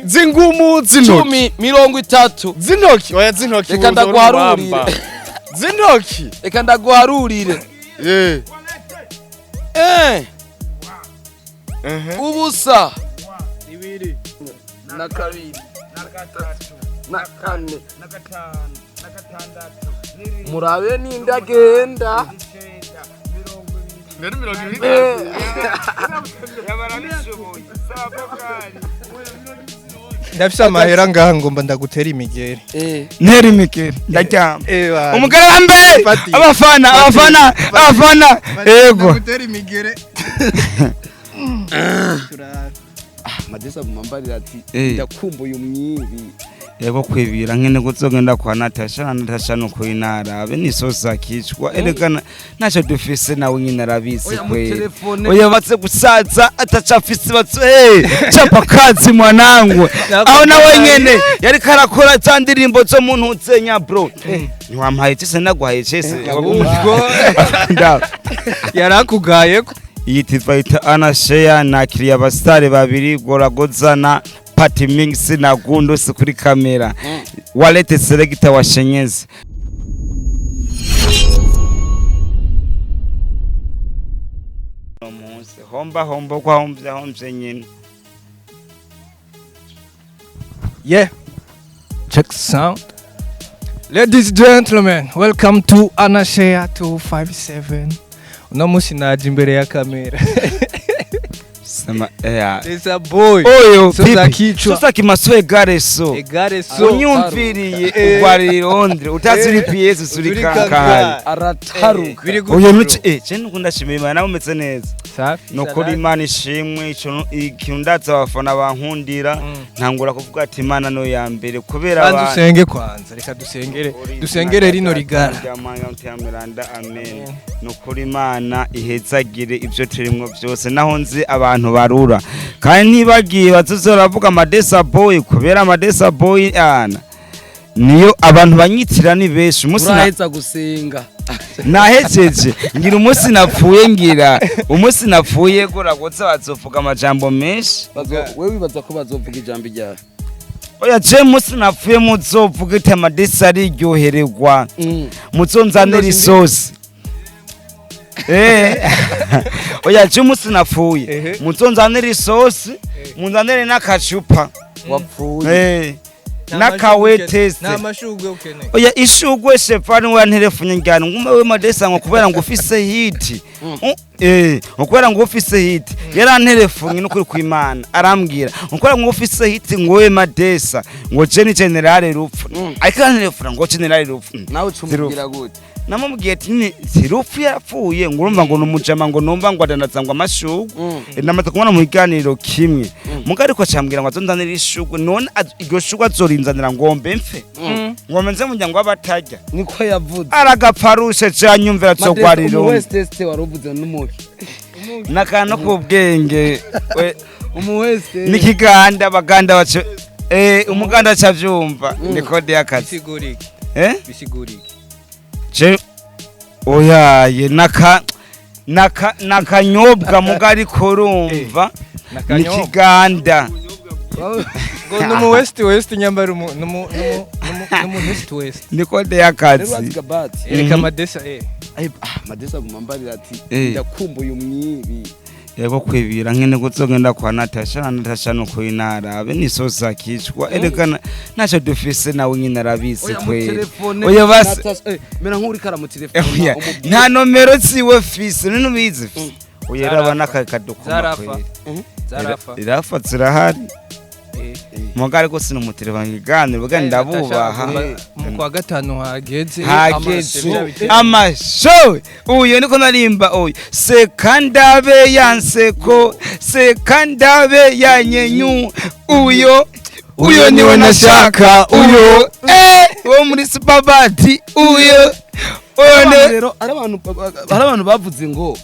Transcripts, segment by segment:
Zingumu zintoki. 10 30. Zintoki, oya zintoki. Reka ndaguharurire. Zintoki. Reka ndaguharurire. Eh. Eh. Mhm. Ubusa. 2 na 2 na 3 na 4 na 5 na 6 murabe nindagenda. 9 20. Ndafise amahera ngaha ngomba ndagutera imigeri. Ntera imigeri ndaryama. Eh. Umugarambe abafana abafana abafana yego. Ndagutera imigeri. Madesa mumambarira ati ndakumbuye umwibi. Yego kwibira nkene kuzogenda kwa Natasha na Natasha no kwinara nisosa kicwa erekana ntacyo dufise nawe nyine arabizi kweli. Oya batse gusaza atacafise batse chapa kazi mwanangu. Aho nawe nyene yari karakora za ndirimbo zo mu ntutsenya bro. Ntiwampaye cese naguhaye cese. Yarakugaye ko iyi tivayita anasheya nakiriye abasitari babiri goragozana Party Mix na Gundo si kuri kamera. Walete selector wa Shenyezi. Munsi homba homba kwa homvya homvye nyine. Yeah. Check sound. Ladies and gentlemen, welcome to Anashare 257. Uno musi naje imbere ya kamera. Sema yeah. It's a boy. Oyo soza kichwa. Soza kimaswe gare so. Egare so. Unyumviriye ugwari Londres utazuri PS suri kankari. Arataruka. Oyo nuci je nukunda shimira Imana umeze neza. Safi. Nukuri Imana ishimwe ico ikindatsa abafana bankundira ntangura kuvuga ati Imana no ya mbere kubera abantu. Dusenge kwanza reka dusengere. Dusengere rino rigara. Amen. Nukuri Imana ihezagire ivyo turimwo byose naho nzi abantu barura. Kandi ntibagiye bazozoravuga Madesa boy kubera Madesa boy ana niyo abantu banyitira ni benshi umunsi uraheza gusenga. Nahejeje ngira umunsi napfuye ngira umunsi napfuye goragotse bazovuga amajambo menshi. Wewe wibaza ko bazovuga ijambo ryawe? Oya je umunsi napfuye muzovuga iti Madesa ariryohererwa. Muzonzanira isosi. Oya je umunsi napfuye muzonzanira isosi munzanire n'akacupa wapfuye. Nakawetese namashugwe ukeneye. Oya ishugwe shefani wa nterefunye njyana ngume we Madesa ngo kubera ngo ufise hit. Kubera ngo ufise hit yaranterefunye no kuri kwimana arambwira ngo ngo ufise hit ngo we Madesa ngo je ni general rupfu. Ariko aranterefuna ngo general rupfu. Nawe cumubwira gute? Namubwiye ati ni rupfu yapfuye ngo urumva ngo numujama ngo numva ngo adandaza ngo amashugwe. Namaze kubona mu biganiro kimwe muga ariko acambwira ngo azonzanira ishugwe none iryo shugwe azorinzanira ngombe mfe ngombe nze muryango w'abatarya niko yavuze aragapfarushe canyumvira azogwarira umu west waruvuze n'umuki nakana kubwenge umu west nikiganda baganda bace umuganda cavyumva ni kode y'akazi. Bisigurike. Bisigurike. Je oyaye naka nakanyobwa mugari korumva nikiganda ngo numu west west nyambara numu west west ni kode y'akazi. Reka Madesa Madesa gumambarira ati ndakumbuye umwibi. Yego kwibira nkene kuzogenda kwa Natasha na Natasha no kwinara nisosa kicwa erekana ntacyo dufise nawe nyine arabizi kweli. Oya basi mera nk'uri karamutelefona nta nomero ziwe fise none ubizi. Oya raba nakadukuma kweli. Zarafa. Irafa zirahari. Muga ariko sinumutelefona ikiganiro buga ndabubaha. Mu kwa gatanu hageze amasho uyo niko narimba oyo sekandabe yanseko sekandabe yanyenyu uyo uyo niwe nashaka uyo wo muri Superbati uyo rero ari abantu bavuze ngo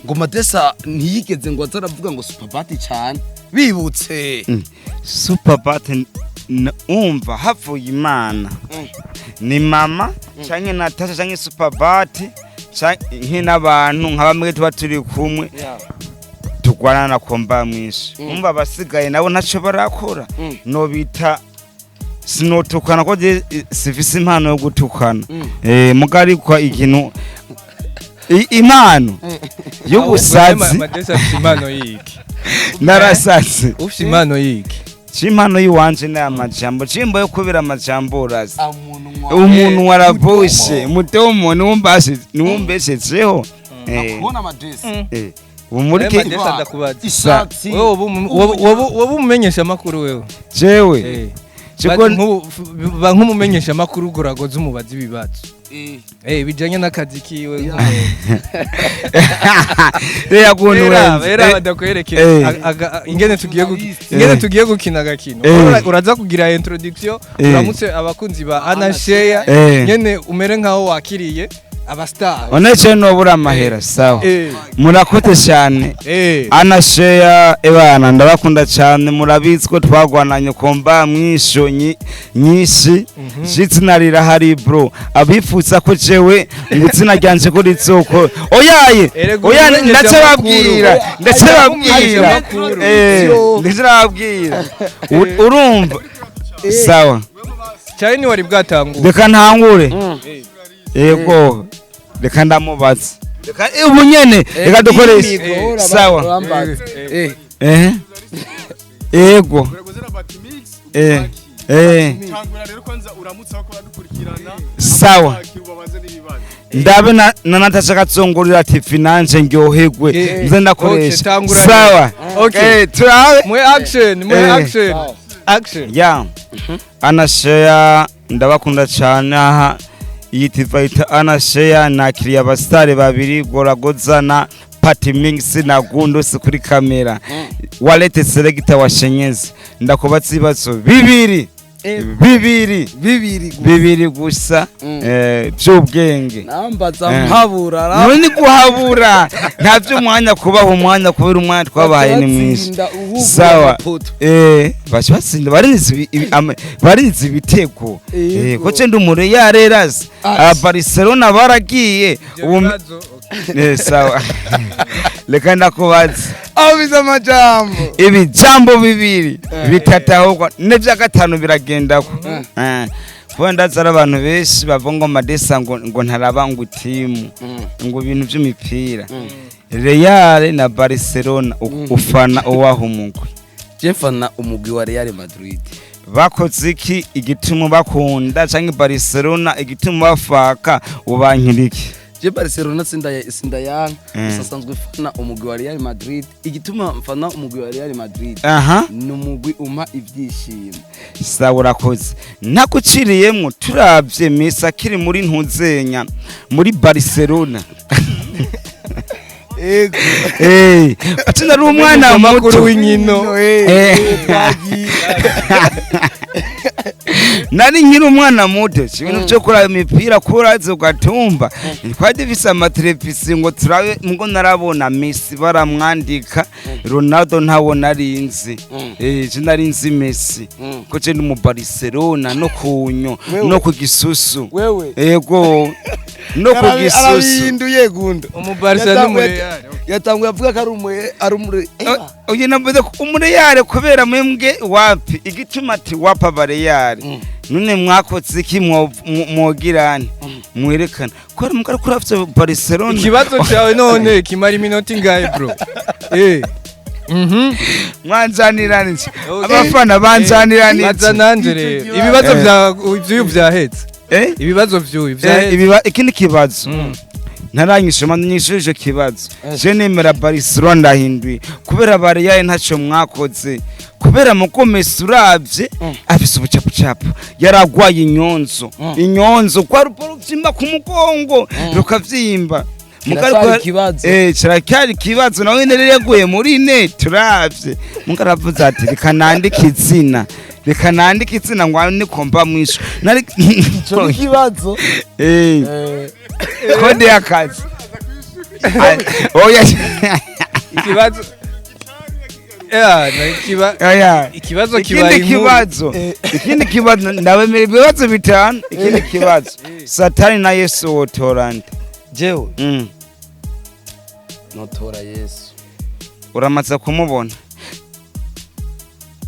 ngo Madesa ntiyigeze ngo azaravuga ngo Superbati cyane bibutse Superbati umva havuye Imana ni mama canke Natasha canke Superbati canke n'abantu nka bamwe tuba turi kumwe. Tugwanana komba mwinshi. Umva, abasigaye nabo ntaco barakora. No bita sinotukana ko je sifise impano yo gutukana. Mugari kwa ikintu impano y'ubusazi. Madesa afite impano yiki? Narasaze. Ufite impano yiki? Impano y'iwanje ni amajambo, cimbo yo kubera amajambo urazi. Umuntu Umuntu warabushe mutomo niwumbeshejeho. Kubona amadresi. Ubu muri Madesa, ndakubaza. Ishati. Wewe wowe umumenyesha amakuru wewe? Jewe? Ba nk'umumenyesha amakuru uragoza umubaza ibibazo bijanye n'akazi kiwe. Rero kuntu Era wenze. era badakwereke ingene tugiye ingene tugiye gukina agakino. Uraza kugira introduction, uramutse abakunzi ba Anashare, nyene umere nkaho wakiriye aba star. Onece nobura amahera, sawa. Murakoze cyane. Anasheya ebana, ndabakunda cyane. Murabizi ko twagwananye komba mwisho nyinshi. Jitsina rirahari bro, abifuza ko jewe ngo izina ryanje ko rizoko oyaye. Erega Oya, umumenyesha ndacababwira. amakuru. Ndacababwira. Amakuru. Ndacababwira. Urumva, sawa. Cyane ni wari bwatanguye. Reka ntangure. Yego, reka ndamubaza. Reka ubu nyene reka dukoreshe. Sawa. Yego. Tangura rero kwanza uramutse aho badukurikirana. Sawa. Ubabaze n'ibibazo. Ndabe na Natasha Katsongorera TV nanje ndyoherwe. Nze ndakoresha. Okay, tangura. Sawa. Okay. Turabe. Mwe action, mwe action, action. Ya Anasheya, ndabakunda cyane. Aha iyi TV ayita Anasheya, nakiriye abasitari babiri, Goragoza na Party Mix na Gundusi kuri kamera, Walete Selector wa Shenyezi. Ndakubatsa ibibazo bibiri bibiri. Bibiri gusa. Bibiri gusa, by'ubwenge. Nambaza mpabura. None guhabura nta by'umwanya, kubaha umwanya kubera umwanya twabahaye ni mwinshi. Sawa. Baca batsinda, barinze ibitego. Ko ce ndi umureyarerazi Ati. Barcelona baragiye Ibyo ubu bibazo, okay. Sawa, reka ndakubaza. Abize amajambo. Ibijambo bibiri, bitatu, ahubwo n'ibya gatanu biragendako. Kubera ndazi ari abantu benshi bavuga ngo Madesa ngo ntaraba ngo itimu ngo ibintu by'imipira, Real na Barcelona, ufana uwaho umugwi? Je mfana umugwi wa Real Madrid. Bakoze iki igituma bakunda, canke Barcelona igituma bafaka ubankira iki? Je Barcelona sindayanka. Gusa nsanzwe mfana umugwi wa Real Madrid. Igituma mfana umugwi wa Real Madrid ni umugwi umpa ibyishimo. Sawa, urakoze. Ntaguciriyemwo, turavye Messi akiri muri ntuzenya muri Barcelona. Ego. Ati nari umwana Amakuru muto. w'inkino. Nari nkiri umwana muto, si ibintu byo kuraba imipira kuraza ugatumba, twari dufise amateleviziyo ngo turabe ngo narabona Messi baramwandika, Ronaldo ntawo narinzi. Je nari nzi Messi ko je ndi mu Barcelona no kunyo Wewe. no ku gisusu. Wewe. Ego, no ku gisusu. Arabihinduye gundo. Umubarca n'umureal. Yatanguye avuga ko ari umure. Oye, navuze ko umureyare kubera mwembwe wapi igituma ati wapa bareyare. None mwakoze iki mwogirane mwerekana kubera mugari kuravye Barcelona? Ikibazo cyawe none kimara iminota ingahe bro? Mwanzaniranije. Okay. Abafana banzaniranije. Baza nanje rero ibibazo bya vy'uyu vyahetse. Ibibazo vy'uyu vyahetse. Ikindi kibazo ntaranyishe, manza nyishure ico kibazo. Je nemera Barcelona, ndahinduye kubera bariyaye ntaco mwakoze, kubera muko Messi uravye afise ubucapucapu, yaragwaye inyonzo, inyonzo kwa ruvyimba ku mugongo rukavyimba. Kiracyari ikibazo. Kiracyari ikibazo. Nawe nyene rero yaguye muri ne turavye mugabo aravuze ati reka nandike izina, reka nandike izina ngo niko mba mwisho nari. Ico ni ikibazo. Kode y'akazi. Oya. Ikibazo. Yeah, na ikiba Oya. ikibazo kibaye Ikindi inkuru. kibazo, ikindi kibazo, ndabemera ibibazo bitanu. Ikindi kibazo, Satani na Yesu wotora nde? Jewe notora Yesu. Uramaze kumubona?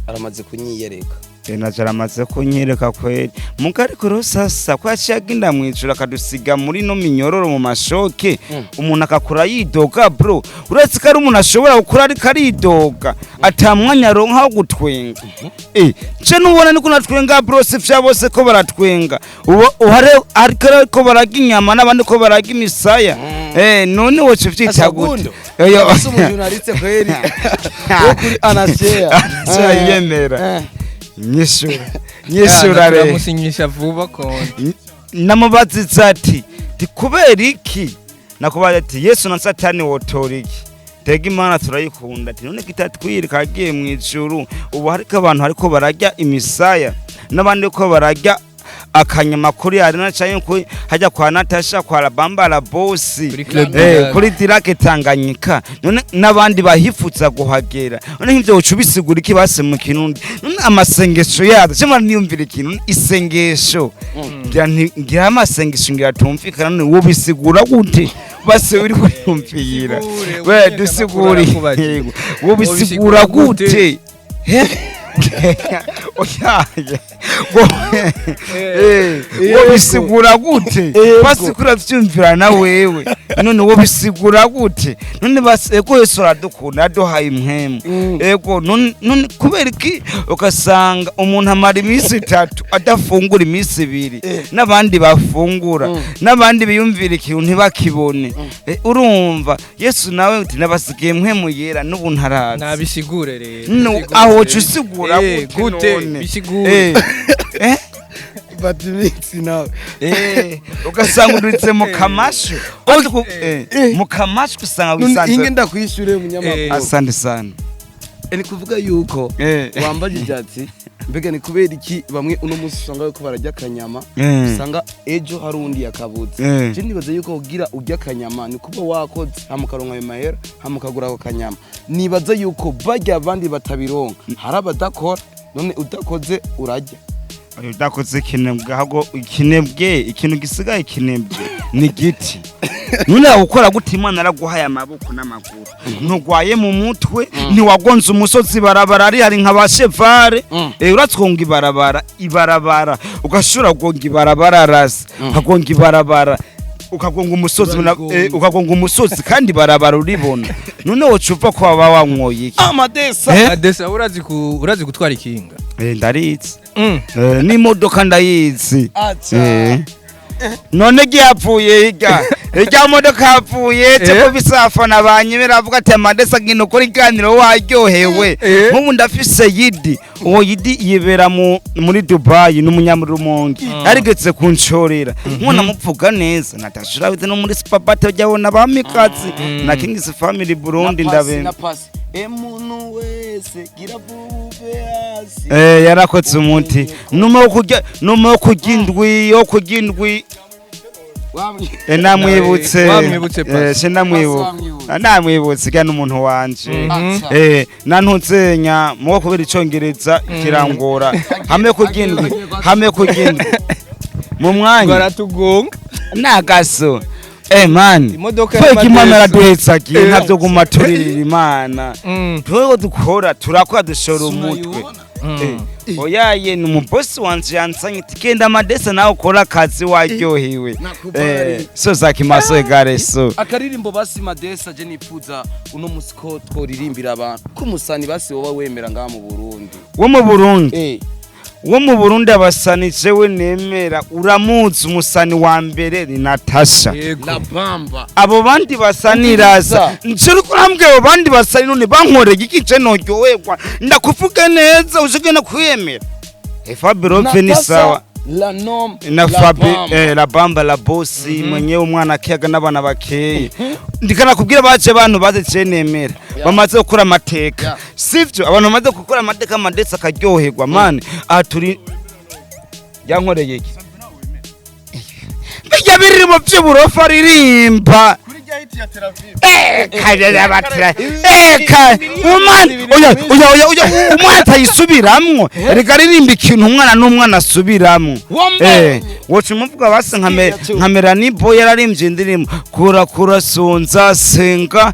Aramaze kunyiyereka. Naje aramaze kunyereka kweli. Muga ariko rero sasa ko yaciye agenda mwijuru akadusiga muri no minyororo mu mashoke, umuntu akakura yidoga bro. Uretse ko ari umuntu ashobora gukura ariko aridoga, ata mwanya aronka wo gutwenga. Nje nubona niko natwenga bro, si vya bose ko baratwenga. Ubu uhare ariko bararya inyama n'abandi ko bararya imisaya. None woca uvyita gute? Oya, ese umujournaliste kweli wo kuri Anashare. Anashare yemera. Nyishura. Nyishura re. Turamusinyisha vuba konti. Namubaziza ati ti kubera iki? Nakubaza ati Yesu na Satani wotora iki? Tega Imana turayikunda, ati none kitatwirika agiye mu ijuru, ubu hariko abantu hariko bararya imisaya n'abandi ko bararya akanyama kuri arena canke kuri hajya kwa Natasha, kwa Labamba la bosi, Kuri Club kuri Dirake Tanganyika, none n'abandi bahifuza guhagera. None nk'ivyo woca ubisigura iki base mu Kirundi? None amasengesho yazo cyo niyumvira ikintu isengesho ngira nti ngira amasengesho ngira tumvikana, none wo bisigura gute base uri kuyumvira? Bisigure, We umumenyeshamakuru dusigure. arakubajije. Yego. Wo bisigura Wobisigura gute? gute? Oya, wo bisigura gute? Basi kuravyumvira na wewe, none wo bisigura gute? None basi ego Yesu aradukunda, aduhaye impwemu. Ego none kubera iki ugasanga umuntu amara iminsi 3 adafungura, iminsi 2 n'abandi bafungura, n'abandi biyumvira ikintu ntibakibone? Urumva Yesu nawe uti nabasigiye mpwemu yera n'ubu ntaraza. Nabisigure rero. No, aho woca usigura gute? none? Bisigure. Batimix nawe. Ugasanga uduritse mu kamashu. Ariko, mu kamashu usanga None inge wisanze. ndakwishyure munyamakuru. Asante sana. Ni kuvuga yuko wambajije ati mbega ni kubera iki bamwe uno munsi usanga bariko bararya akanyama, usanga ejo hari undi yakabuze? Je nibaza yuko kugira urya akanyama ni kuba wakoze, hama ukaronka ayo mahera, hama ukagura ako kanyama. Nibaza yuko barya abandi batabironka hari abadakora. None udakoze urarya? Oya, udakoze ikinebwe, ahubwo ikinebwe, ikintu gisigaye ikinebwe ni igiti. None ukora gute? Imana araguhaye amaboko n'amaguru, ntugwaye mu mutwe, ntiwagonze umusozi, ibarabara rihari nka ba chevare. Uratwonga ibarabara, ibarabara ugashobora kugonga ibarabara rasi, ukagonga ibarabara, ukagonga umusozi, Urabigonga. Ukagonga umusozi kandi ibarabara uribona. None woca uva ko waba wanyoye iki? Amadesa. Adesa, urazi gutwara ikinga? Ndaritse. N'imodoka ndayizi. Acha. None giyapfuye hirya irya modoka yapfuye cyo bisafana banyemera avuga ati Amadesa ngino kuri iganiro waryohewe. Nk'ubu ndafise Yidi, uwo Yidi yibera muri Dubai, n'umunyamurumonge yarigeze kunshorera nk'ubu namuvuga neza. Natasha urabizi, no muri Superbat ujyabona abamikazi na Kings Family Burundi ndabemba. Na pasi emuntu wese gira vuve hasi. Yarakoze umuti numa wo kurya indwi yo kurya indwi. Namwibutse. Wamwibutse, Pasi. Se namwibuka. Pasi wamwibutse. Namwibutse ga n'umuntu wanje. Acha. Nantutsenya muwo kubera icongereza kirangora hamwe kurya indwi, hamwe kurya indwi mu mwanya. Baratugonga. Nagaso man. Imodoka Tweka y'Amadesa. Imana araduhetsagiye, ntavyo guma turirira Imana. Twewe dukora, turakora, dushora umutwe. Oyaye ni umubosi wanje yansanye ati genda Amadesa nawe ukora akazi waryohewe. Nakubali. So zakimaso egare so. Akaririmbo basi Madesa je nipfuza uno musi ko tworirimbira abantu kumusani basi woba wemera ngaha mu Burundi. Wo mu Burundi? Wo mu Burundi abasani jewe nemera, uramuzi, umusani wa mbere ni Natasha. Yego. La Bamba. Abo bandi basaniraza nje urambwiye abo bandi basani none bankoreye iki je noryoherwa? Ndakuvuga neza ushike no kwiyemera. Fabio ni sawa. La Nom. Na La Fabi. Bamba. La Bamba la bosi mwenyewe, umwana akiyaga n'abana bakeye. Ndikana kubwira baje bantu baze je nemera bamaze gukora amateka. Sivyo, abantu bamaze gukora amateka, amadesi akaryoherwa man. Aha turi yankoreye iki bijya birimo vy'uburofa aririmba. Kuri rya hiti ya Tel Aviv. Kajya batira eka umwana oya oya oya oya, umwana atayisubiramwo, reka aririmba ikintu umwana n'umwana asubiramwo. Woca umuvuga basi nka Melanie Boy yararimbye indirimbo kura kura sonza senga.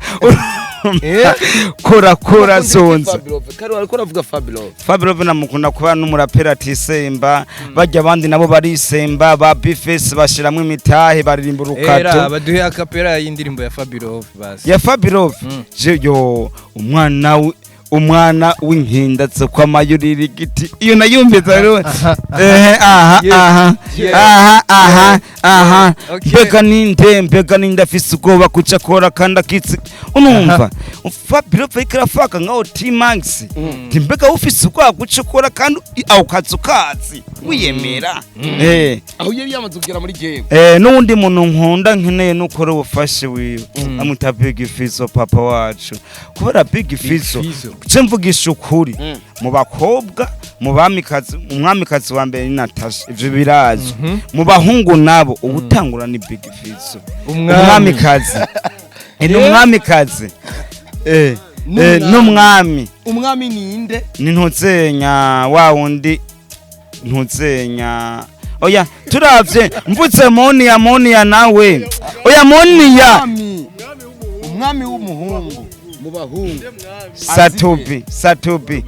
Kora kora zonza. Fabelove kare wariko uravuga Fabelove. Fabelove namukunda kuba n'umuraperi atisemba, bajya abandi nabo barisemba, ba Bifes bashiramwo imitahe, baririmba Era urukato. baduhe acapella y'indirimbo ya Fabelove basi. Ya Fabelove, je yo umwana umwana w'inkinda zo kwa mayurira igiti, iyo nayumvise rero, aha aha aha aha aha, mbega ninde, mbega ninde afise ubwoba kuca akora kandi akitse, unumva Fabelove ariko arafaka nkaho T-Max, nti mbega ufise ubwoba guca ukora kandi aho kazi ukazi wiyemera. Aho yari yamaze kugera muri game. N'uwundi muntu nkunda nkeneye nukora ubufashe wiwe, amwita Big Fizzo, papa wacu, kubera Big Fizzo ce mvugisha ukuri, mu bakobwa, mu bamikazi, umwamikazi wa mbere ni Natasha, ivyo birazwi. Mu bahungu nabo ubutangura ni Big Fizzo, umwamikazi, ni umwamikazi n'umwami. Umwami ninde? Ni ntuzenya wa wundi ntuzenya. Oya, turavye mvutse Moniya, Moniya nawe, oya Moniya. Umwami w'umuhungu mu bahungu. Satubi, Satubi.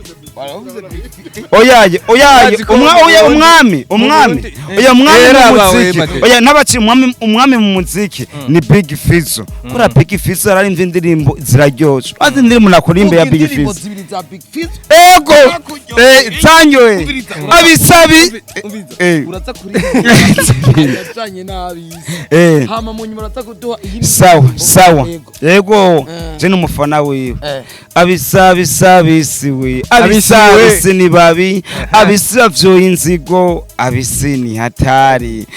Oyaye, oyaye, oya umwami, umwami, oya umwami mu muziki, oya n'abaci umwami, umwami mu muziki ni Big Fizzo. Kuri Big Fizzo ararimvye indirimbo ziraryoshe. Azi indirimbo nakurimbe ya Big Fizzo. Ego, zanyoye. Abisabi. Uraza kuririmba yajanye n'abisi. Hama mu nyuma uraza kuduha iyi. Sawa, sawa. Yego, je n'umufana wiwe. Abisabi sabisi we. Abisi ni babi, abisi bavyoye inzigo, abisi ni hatari,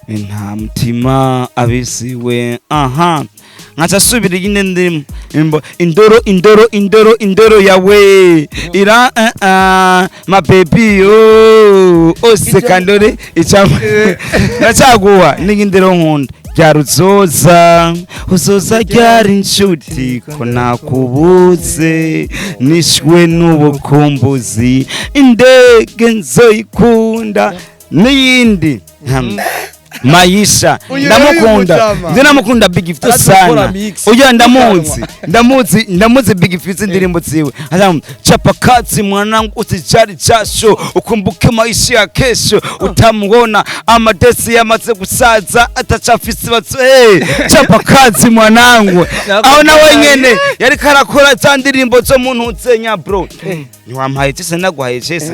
nta mutima abisi we. Aha nkaca subira iyindi ndirimbo, indoro indoro indoro indoro yawe ira ma baby yo ose kandore icamwe ndacaguha n'iyindi rero nkunda rya ruzoza, uzoza ryari inshuti ko nakubuze, nishwe n'ubukumbuzi, indege nzoyikunda n'iyindi Maisha. Ndamukunda, nzi namukunda Big Fizzo sana. Uyo ndamuzi, ndamuzi, ndamuzi Big Fizzo indirimbo ziwe. Chapa kazi mwanangu, usijali jasho, ukumbuke maisha ya kesho, utamuona amadesi yamaze gusaza atachafisi batso. Chapa kazi mwanangu. Aho nawe nyene yari karakora za ndirimbo zo muntu utsenya bro. Ntiwampaye cese, naguhaye cese.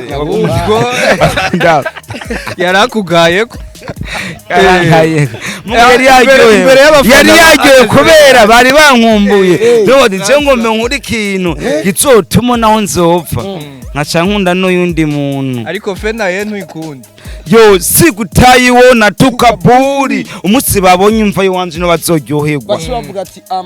Yarakugaye ko yari yaryohewe kubera bari bankumbuye. None ngo mbe nkuri ikintu gizotuma naho nzopfa nkaca nkunda n'uyundi muntu. Ariko fe naye ntuikunda. Yo sigutayiwona tukaburi umunsi babonye imva yiwanje no bazoryoherwa.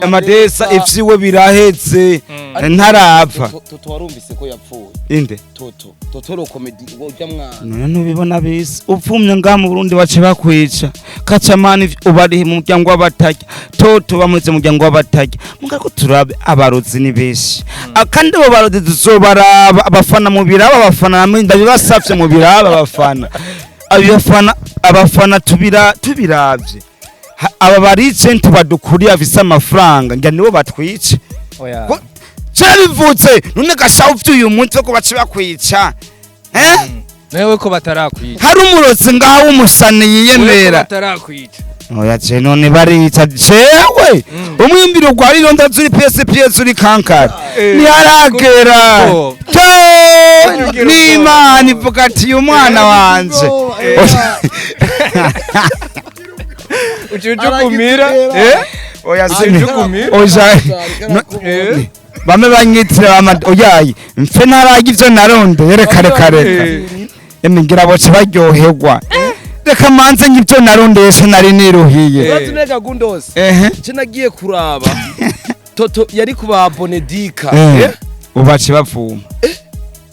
Amadesa ivyiwe biraheze ntarapfa. Toto warumvise ko yapfuye. Inde? Toto. Totoro comedy ujya mwana. None ntubibona bisi. Upfumye ngaha mu Burundi bace bakwica. Kacamani ubarihe mu muryango w'abatarya. Toto bamuretse mu muryango w'abatarya. Mugako turabe abarozi ni benshi. Akandi bo barozi tuzobaraba abafana mu biraba, abafana ndabibasavye mu biraba abafana. Abafana abafana tubiravye. Aba barice ntibadukuriye afise amafaranga ngira nibo batwice. Oya. Cyabivutse none gasha ufite uyu munsi ko bace bakwica. Nawe ko batarakwica. Hari umurozi ngaho umusane yiyemera. Batarakwica. Oya je none barica jewe. Umwimbiro gwa rironda zuri PSP zuri kankara. Ntiharagera. N'Imana ivuga ati umwana wanje. Ucujukumira. Oya sinukumira. Oya. Bamwe banyitira oyayi mfe ntaraga ivyo narondeye, reka reka reka eme ngira boce baryoherwa, reka manze ngivyo narondeye se nari niruhiye. Urazi nega Gundose, je nagiye kuraba Toto yari kuba Bonedika, ubace bavuma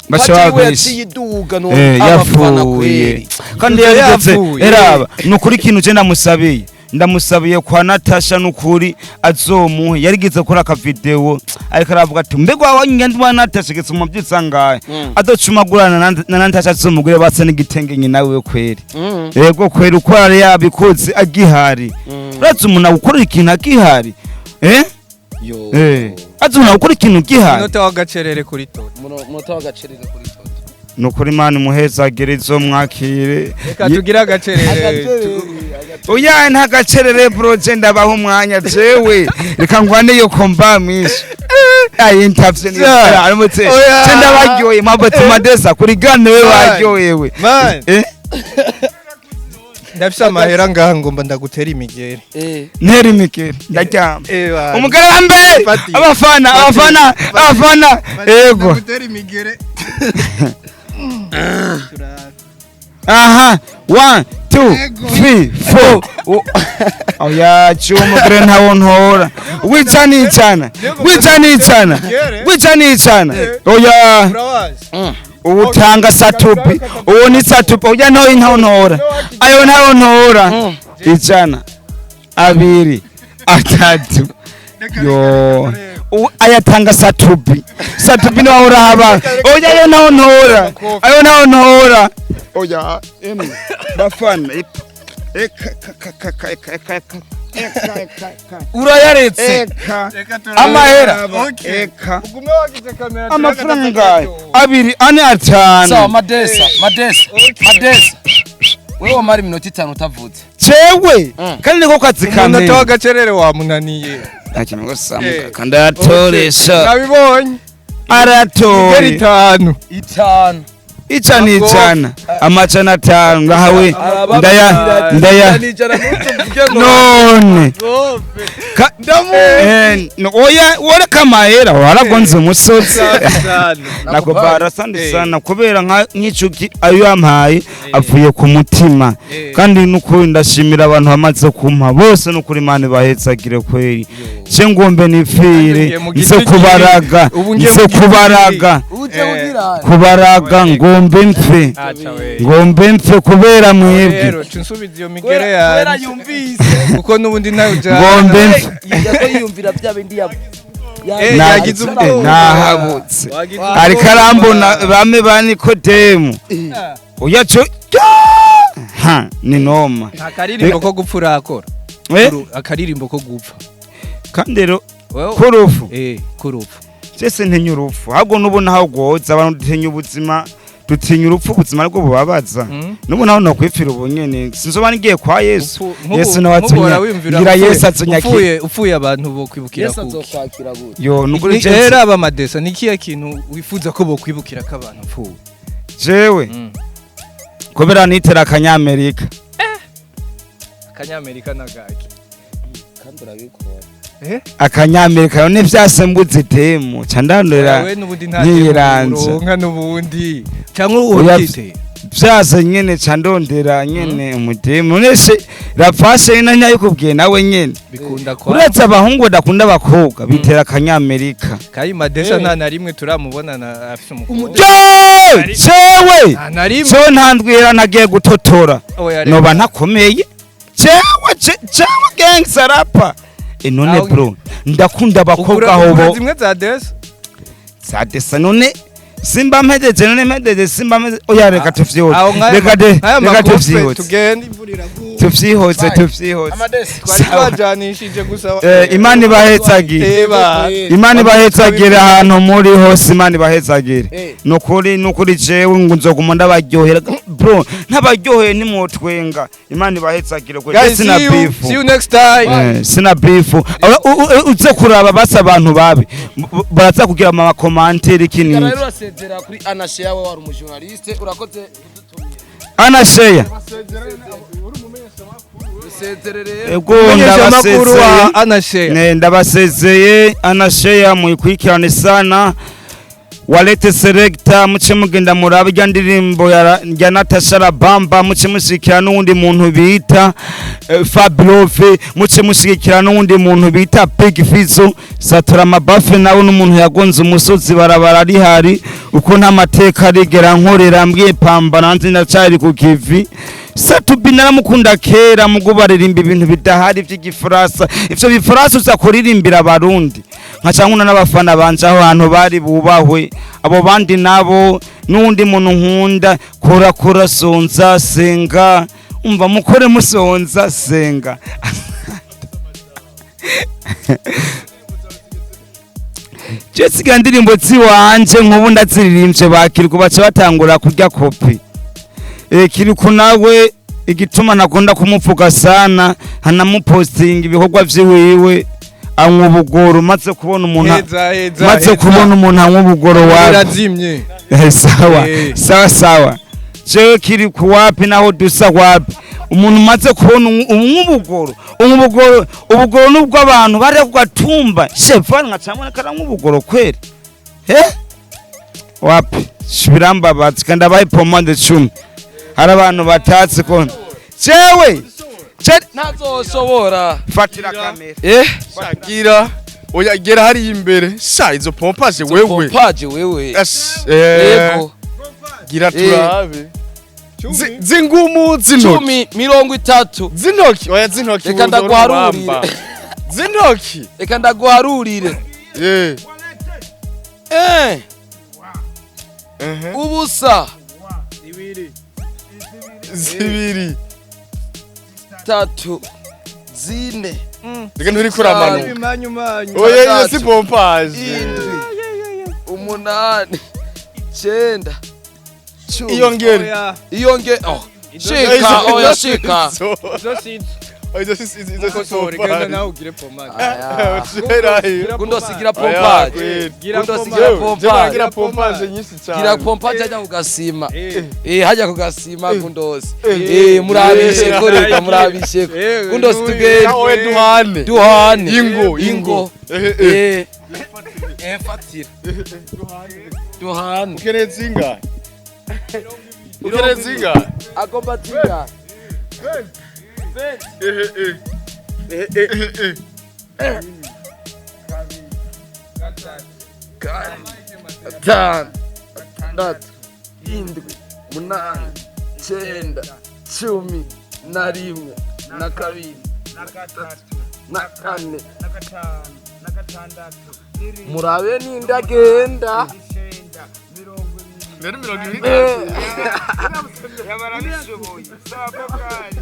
bace babesha yiduga no abafana kweri kandi yarigeze eraba nukuri ikintu je ndamusabiye, ndamusabiye kwa Natasha nukuri azomuhe. Yarigeze gukora aka video ariko aravuga ati mbega wabonye wa Natasha getse mu byitsa ngahe adocumagurana na Natasha azomugure basa n'igitenge nyina wiwe kweri. Yego kweri uko yari yabikoze agihari. Uratse umuntu agukora ikintu agihari. Yo. Azuna gukora ikintu gihari. Umunota w'agacerere kuri Toto. Umunota w'agacerere kuri Toto. Nukuri Imana imuhezagire izomwakire. Reka tugire agacerere. Oya, nta gacerere bro, je ndabaha umwanya jewe, reka ngwane yo komba mwisha ayi ntavye ni aramutse. Oya. Je ndabaryoye mabati madesa kuri gane we waryohewe. Man. Eh. Ndafise amahera ngaha, ngomba ndagutera imigere. Ntera imikere ndaryama. Bana. Umugarambe. Fati. Abafana, abafana, abafana, yego. Ndagutera imigere. Aha, 1 2 3 4. Oya, ciwo umugore ntawo ntora, wica nicana, wica nicana, wica nicana, oya. Urawazi. Utanga satupi, uwo ni satupi. Oya, ntoyi ntawo ntora, ayo ntawo ntora. 100, 2, 3, yo. Ayatanga satupi, satupi niwe uraba. Oya, ayo ntawo ntora, ayo ntawo ntora. Oya, emwe bafana, eka eka eka eka eka eka eka eka eka. Urayaretse. Eka. Amahera. Eka. Ugume wagize kamera. Amafaranga 2, 4, 5. Sawa, Madesa, Madesa, Madesa, wewe wamara iminota 5 utavutse. Jewe kandi niko kazi Umunota kamwe. w'agacerere wamunaniye. Ntakintu gusa kandi aratoresha. Nabibonye. Imigere Aratore. 5. 5. 100, 100, 500 ngahawe ndaya ndaya. Nijana ntutuvuge ngo None oya, woreka amahera waragonze umusozi. Nakubara sandi sana kubera nk'icuki ayo yampaye avuye ku mutima. Kandi nukuri ndashimira abantu bamaze kumpa bose, nukuri Imana ibahetsagire kweri. Ce ngombe nipfire Ngiye mu nze giti kubaraga ubu ngiye nze mu giti. kubaraga uje ugira kubaraga, ngombe mpfe. Aca we. Ngombe mpfe kubera mwebwe. Rero ca unsubiza iyo migere kubera yanjye. Yumvise. Kuko n'ubundi nawe ujana. Ngombe mpfe. Yijya ko yiyumvira bya bindi ya Yagize ubwoba. Nahabutse. Wagize Ariko ubwoba. arambona bame ba Nikodemu oya co ha ni noma. Nta karirimbo ko gupfa urakora? Akaririmbo ko gupfa. Kandi rero Wewe- kurufu. Kurupfu. Jese ntinya urupfu, ahubwo n'ubu naho rwoza abantu dutinya ubuzima, dutinya urupfu, ubuzima aribwo bubabaza. N'ubu naho nokwipfira ubu nyene sinzoba nigiye kwa Yesu. Yesu nawe Nk'ubu uhora atunya wiyumvira ngira Yesu atunyakira. Upfuye abantu bokwibukira Yesu kuki? azokwakira gute? Yo, nukuri Rero aba Madesa, ni kiya kintu wifuza ko bokwibukira ko abantu upfuye? Jewe kubera nitera akanyamerika. Akanyamerika nagaki? Kandi urabikora. Akanyamerika none vyase mbuze demu ca ndandura. Wewe n'ubundi nta Nyiranza. uronka n'ubundi cyangwa Oya, ubyiteye. Vyase nyene ca ndondera nyene umudemu, none se rapfashe ina ntayikubwiye nawe nyene. Bikunda kwa Uretse abahungu badakunda abakobwa bitera akanyamerika. Kayi Madesa nta na rimwe turamubona na afise umukobwa. Jewe jewe Nta na rimwe. jewe ntandwira nagiye gutotora. Oya, reka. Noba ntakomeye jewe jewe gangsta rapper. None bro, ndakunda abakobwa Ugura hobo. zimwe za Desa. Za Desa none simba mpejeje, none mpejeje simba mpejeje. Oya, reka tuvyihoze. Aho nk'aya Reka de nk'aya reka makofe tuvyihoze. tugende, imvura iraguye. Tuvyihoze, tuvyihoze. Amadesi. Twari Sawa. twajanishije gusa. Imana ibahetsagire. Eba. Imana ibahetsagire ahantu muri hose, Imana ibahetsagire. Nukuri, nukuri jewe ngo nzoguma ndabaryohera bro, ntabaryoheye nimwotwenga. Imana ibahetsagire kwe. Guys, sina see you, beef. see you next time. Sina beef. Uze kuraba basa abantu babi baraza kugira ama commentaire iki Rero niki. urasezera kuri Anashe yawe, wari umujournaliste, urakoze kudutumira. Anasheya. Usezere rero. Ego. Umumenyeshamakuru Ndabasezeye. wa Anashe. Ne, ndabasezeye. Anasheya muyikurikirane sana, walete selecta, muce mugenda murabe irya ndirimbo ya Natasha Rabamba, muce mushigikira n'uwundi muntu bita Fablove, muce mushigikira n'uwundi muntu bita Big Fizzo Satura Mabafe, nawe n'umuntu yagonze umusozi barabara rihari uko nta mateka arigera nkorera mbwiye pamba nanze ndacari ku kivi. Satubi naramukunda kera, mugo baririmba ibintu bidahari vy'igifaransa, ivyo bifaransa uza kuririmbira abarundi nkaca nkunda n'abafana banje aho hantu bari bubahwe. Abo bandi nabo n'uwundi muntu nkunda, kora kora sonza senga, umva mukore musonza senga. Je siga indirimbo ziwanje nk'ubu ndaziririmbye bakiriko baca batangura kurya kopi. Kiriku nawe igituma nakunda kumuvuga sana, hanamupostinga ibikorwa vyiwiwe, anywa ubugoro. Maze kubona umuntu, Heza, heza, maze heza. kubona umuntu anywa ubugoro wawe. Birazimye. Sawa. Sawa sawa, jewe Kiriku wapi, naho dusa wapi. Umuntu umaze kubona unywa ubugoro, unywa ubugoro, ubugoro nubwo abantu bari ku gatumba shevani nkacamubona karanywa ubugoro kweri. Wapi, birambabaza kandi abaye pomade 10, hari abantu batatse ko jewe Ntazoshobora. Fatira kamera. Gira oya, gera hariya imbere sha, izo pompage wewe. Pompage wewe. Ash, Yego. Gira turabe zingumu zintoki. 10, 30. Zintoki, oya, zintoki. Reka Uzora ndaguharurire. urubamba. Zintoki. Reka ndaguharurire. 0, 2, 3, 4. Reka, nturi kuramanuka. Ibimanyu manyu. Oya, iyo si 6, pompage. 7, 8, 9, 10. Iyo ngeri. Oya. Iyo nge, oh, shika, oya, shika. Izo si Izo si, izo si mukosore, genda pompage. nawe ugire pomade. Aya. Sherayo. Gundo sigira Oya, pompage. kweli. Gira Gundo pomade. sigira Jewe, pompage. nagira pompage nyinshi cyane. Gira pompage hajya kugasima. Hajya kugasima kundosi. Murabisheko, reka murabisheko. Kundosi, tugende. Nawe duhane. Duhane. Ingo. Ingo. Eh. Fatira. Duhane. Ukeneye zingahe? Ukeneye zingahe? Agomba zinga. 2, 5, 6, 7, 8, 9, 11, 12, 14. Murabe nindagenda. Rero 20. Yabarabishoboye. Sawa, bwari.